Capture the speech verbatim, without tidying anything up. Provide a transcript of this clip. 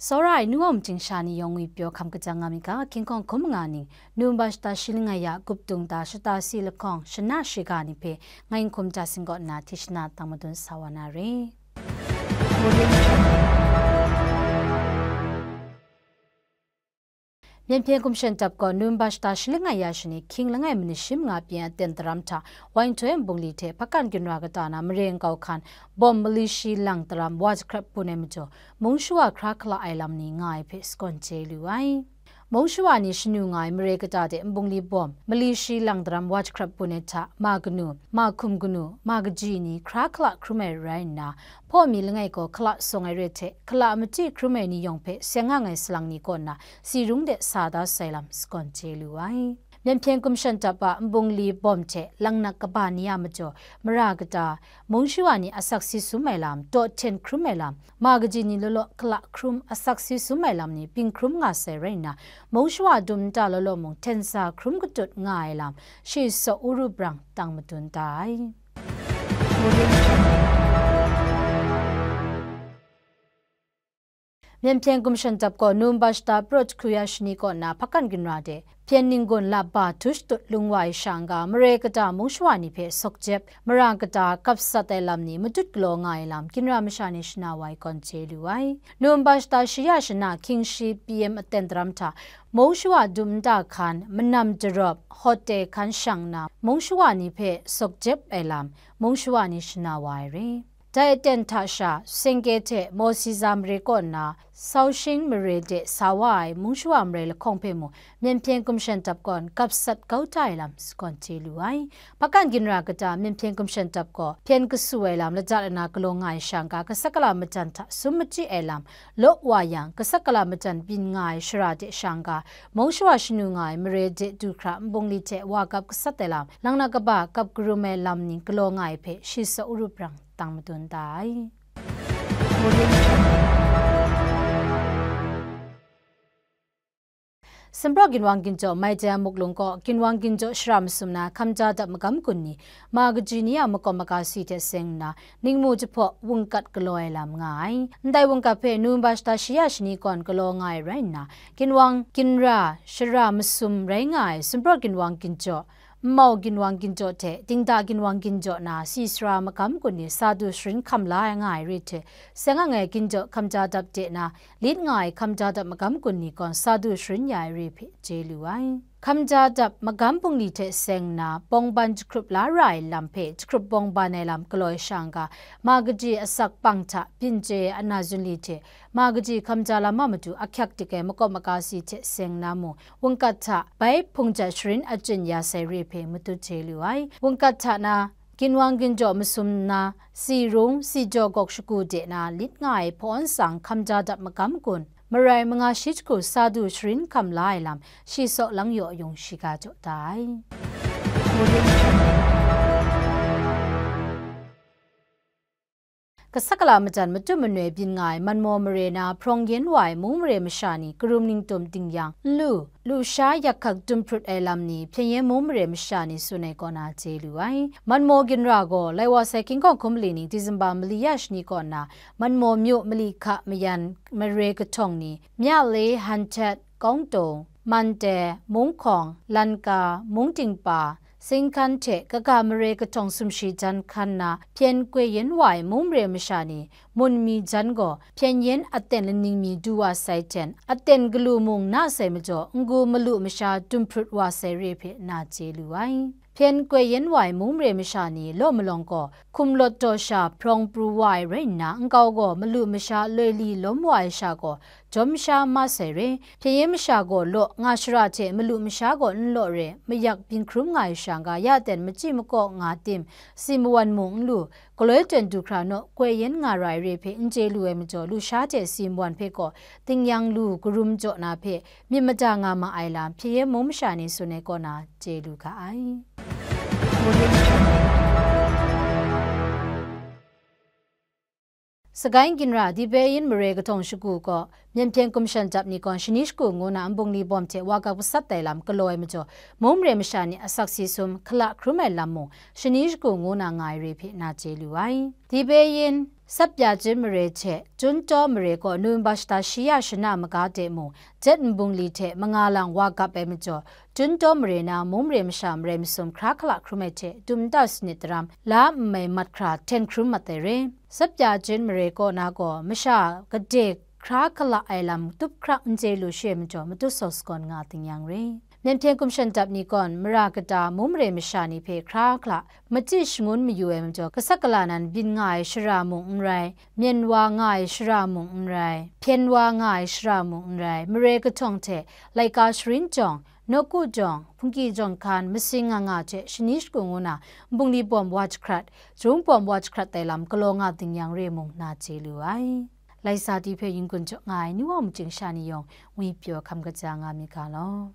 Tsawra ai nu wa myit sha ni yawng ngwi pyaw hkam kajang nga mi ga, King Kong hkum nga ning, November shata shi langai ya gup dung da shata si lahkawng shana shiga ni hpe ngai N Hkum Jat Sing kaw nna hti shana tang madun sa wa na re. Myen Hpyen Gumshan Dap gaw November shata shi langai ya shani hkying langai manit shi manga pyi aten daram hta, Wainhtoi Nbungli hte Hpakan ginra kata na mare nkau hkan bawm mali shi lang daram wa jahkrat bun ai majaw, mung shawa hkra hkala ai lam ni nga ai hpe sagawn chye lu ai. Mung shawa ni shanu nga ai mare kata de Nbungli bawm mali shi lang daram wa jahkrat bun ai hta, ma kanu, ma hkum kanu, ma kaji ni hkra hkala hkrum ai rai nna, hpaw mi langai gaw hkala sawng ai re hte, hkala machyi hkrum ai ni yawng hpe seng nga ai salang ni kaw nna, si rung de sa da sai lam sagawn chye lu ai. Myen Hpyen Gumshan Dap a Nbungli bawm hte langnak kaba ni a majaw, mara kata, mung shawa ni asak si sum ai lam, taw hten hkrum ai lam, ma kaji ni law law hkala hkrum asak si sum ai lam ni byin hkrum nga sai rai nna, mung shawa dum nta law law mung hten sa hkrum katut nga ai lam, shi saw uru brang tang madun da ai. Myen Hpyen Gumshan Dap gaw November shata pra jahku ya shani kaw nna Hpakan ginra de, Hpyen Ninggun lap ba htu shatut lung wa ai sha n-ga, mare kata mung shawa ni hpe sawk jep, mara kata kap sat ai lam ni matut galaw nga ai lam, ginra masha ni shana wa ai gawn chye lu ai. November shata shi ya shana hkying shi P M aten daram hta, mung shawa dum nta hkan, manam jarawp, hote hkan shang nna, mung shawa ni hpe sawk jep ai lam, mung shawa ni shana wa ai re. Dai aten hta sha, Sengke hte Mawsiza mare kaw nna, Saushing mare de sa wa ai mung shawa marai lahkawng hpe mung, Myen Hpyen Gumshan Dap gaw kap sat kau da ai lam sagawn chye lu ai. Hpakan ginra kata Myen Hpyen Gumshan Dap gaw hpyen kasu ai lam lata lana galaw nga ai sha n-ga, kasak kala majan hta sum machyi ai lam law wa yang, kasak kala majan byin nga ai shara de sha n-ga, mung shawa shanu nga ai mare de du hkra Nbungli hte wa kap gasat ai lam, langnak kaba kap karum ai lam ni galaw nga ai hpe shi saw uru brang tang madun da ai. Sumpraw ginwang ginjaw Maijan Muklung kaw ginwang ginjaw shara masum na hkamja dap magam gun ni, ma kaji ni a makawp maga si hte seng nna, ningmu jahpaw wungkat galaw ai lam nga ai. Ndai wungkat hpe November shata shi ya shani kawn galaw nga ai rai nna, ginwang ginra shara masum rai nga ai Sumpraw ginwang ginjaw, Nmau ginwang ginjaw hte Dingda ginwang ginjaw na si sara magam gun ni sa du sharin hkam la ai nga ai re hte, seng ang ai ginjaw hkamja dap de na, lit nga ai hkamja dap magam gun ni gaw sa du sharin ya ai re hpe chye lu ai. Hkamja dap magam bungli hte seng nna, bawngban jahkrup la ra ai lam hpe jahkrup bawngban ai lam galaw ai sha n-ga, ma kaji asak pang hta byin chye ai ana zunli hte, ma kaji hkamja lam a matu ahkyak dik ai makawp maga si hte seng nna mung, wungkat hta bai hpung jat sharin achyin ya sai re hpe matut chye lu ai. Wungkat hta na, ginwang ginjaw masum nna, si rung, si jaw gawk shagu de na lit nga ai hpawn tsang hkamja dap magam gun, marai manga shi jahku sa du sharin hkam la ai lam, shi saw lang yaw yung shiga jaw da ai. Kasak kala majan matu manoi byin nga ai Manmaw mare na hprawng yen wa ai mung mare masha ni karum ningtum ding yang, nlu, lusha yak hkak dum hprut ai lam ni hpyen yen mung mare masha ni tsun ai kaw na chye lu ai. Manmaw ginra gaw lai wa sai King Kong hkum mali ni December mali ya shani kaw na, Manmaw myu mali hka mayan mare kahtawng ni, Myale, Hantet, Kawngtung, Mante, Munghkawng, Lanka, Mungtingpa, Singhkan hte kaga mare kahtawng sumshi jan hkan na hpyen koi yen wa ai mung mare masha ni, mun mi jan gaw hpyen yen aten laning mi du wa sai hten, aten galu mung na sai majaw, n-gu malu masha dum hprut wa sai re hpe na chye lu ai. Hpyen koi yen wa ai mung mare masha ni law malawng gaw, hkum lawt taw sha hprawng pru wa ai rai nna, nkau gaw malu masha loi li lawm wa ai sha gaw, jawm sha ma sai re. Hpyen yen masha gaw law nga shara hte malu masha gaw n law re, mayak byin hkrum nga ai sha n-ga, ya ten machyi makaw nga tim, si mawan mung n lu, galoi ten du hkra naw, koi yen nga ra ai re hpe n chye lu ai majaw, lusha hte si mawan hpe gaw, tingnyang lu karum jaw na hpe, myit mada nga ma ai lam, hpyen yen mung masha ni tsun ai kaw na, chye lu ga ai. Sagaing ginra Dibe yin mare kahtawng shagu gaw, Myen Hpyen Gumshan Dap ni gaw shani shagu ngu na nbungli bawm hte wa kap gasat ai lam galaw ai majaw, mung mare masha ni asak si sum hkala hkrum ai lam mung, shani shagu ngu na nga ai re hpe na chye lu ai. Dibe yin Sapya Jun mare hte Juntaw mare kaw November shata shi ya shana maga de mung, jet nbung li hte manga lang wa gap ai majaw, Juntaw mare na mung mare masha marai masum hkra hkala hkrum ai hte dum nta sanit daram la nmai mat hkra hten hkrum mat ai re. Sapya Jun mare kaw na gaw masha gade hkra hkala ai lam tup hkrak n chye lu shi ai majaw, matut saw sagawn nga ding yang re. Myen hpyen gumshan dap ni gawn mara kata mung mare masha ni hpe hkra hkala machyi shangun mayu ai majaw, kasak kala nan byin nga ai shara mung n rai, myen wa nga ai shara mung n rai, hpyen wa nga ai shara mung n rai, mare kahtawng hte laika sharin jawng, nawku jawng, hpungki jawng hkan, masing nga nga hte shani shagu ngu na, nbungli bawm wa jahkrat, jarung bawm wa jahkrat ai lam galaw nga ding yang re mung na chye lu ai. Laisa ti hpe yin-gun jaw nga ai ni wa machyin sha ni yawng ngwi pyaw hkam kaja nga mi ga law.